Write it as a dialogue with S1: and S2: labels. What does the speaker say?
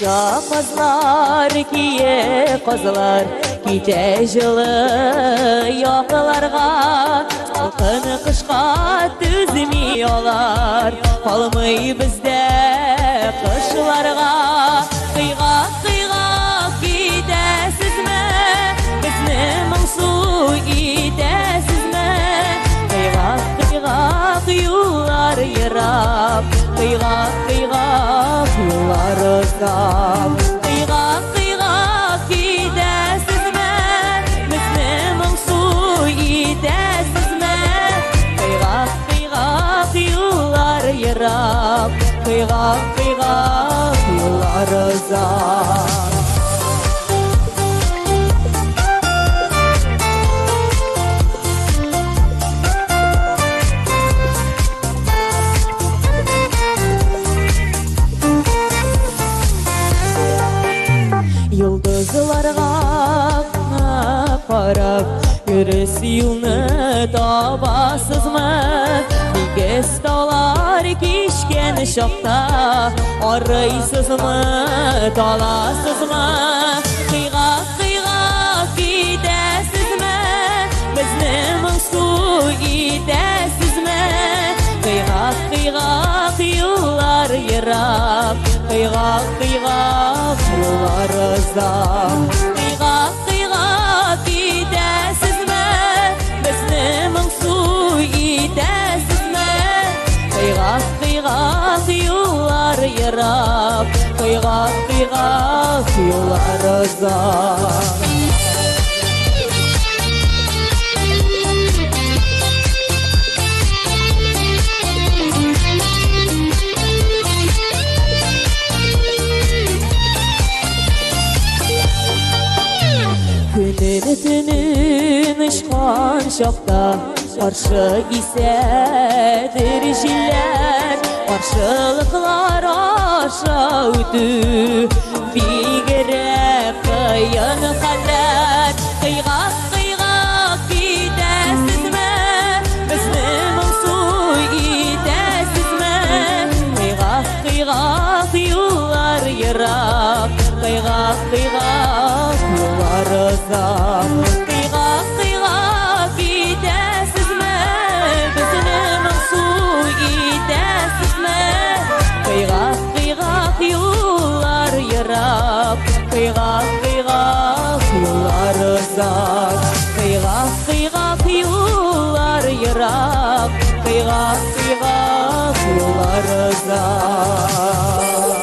S1: Оча казлар, кие казлар, китә җылы якларга. Салкын кышка түзми алар, калмый бездә кышларга. Кыйгак-кыйгак китәсезме, безне моңсу итәсезме? Кыйгак-кыйгак юллар ерак, кыйгак-кыйгак юллар озак. Кыйгак-кыйгак китәсезме, безне моңсу итәсезме? Кыйгак-кыйгак юллар ерак, кыйгак-кыйгак юллар озак. Йолдызларга карап, дөрес юлны табасызмы? Тигез таулар кичкән чакта, арыйсызмы, таласызмы? Кыйгак-кыйгак китәсезме? Безне моңсу итәсезме? Кыйгак-кыйгак юллар ерак, кыйгак-кыйгак юллар озак. Кыйгак-кыйгак китәсезме? Безне моңсу итәсезме? Кыйгак-кыйгак юллар ерак, кыйгак-кыйгак юллар озак. Көнен төнен очкан чакта каршы исәдер җилләр, каршылыклар аша үтү бигрәк кыен хәлләр. Кыйгак-кыйгак китәсезме? Безне моңсу итәсезме? Кыйгак-кыйгак юллар ерак, кыйгак-кыйгак юллар озак. Кыйгак-кыйгак китәсезме? Безне моңсу итәсезме? Кыйгак-кыйгак юллар ерак, кыйгак-кыйгак юллар озак. Кыйгак-кыйгак юллар ерак, кыйгак-кыйгак юллар озак.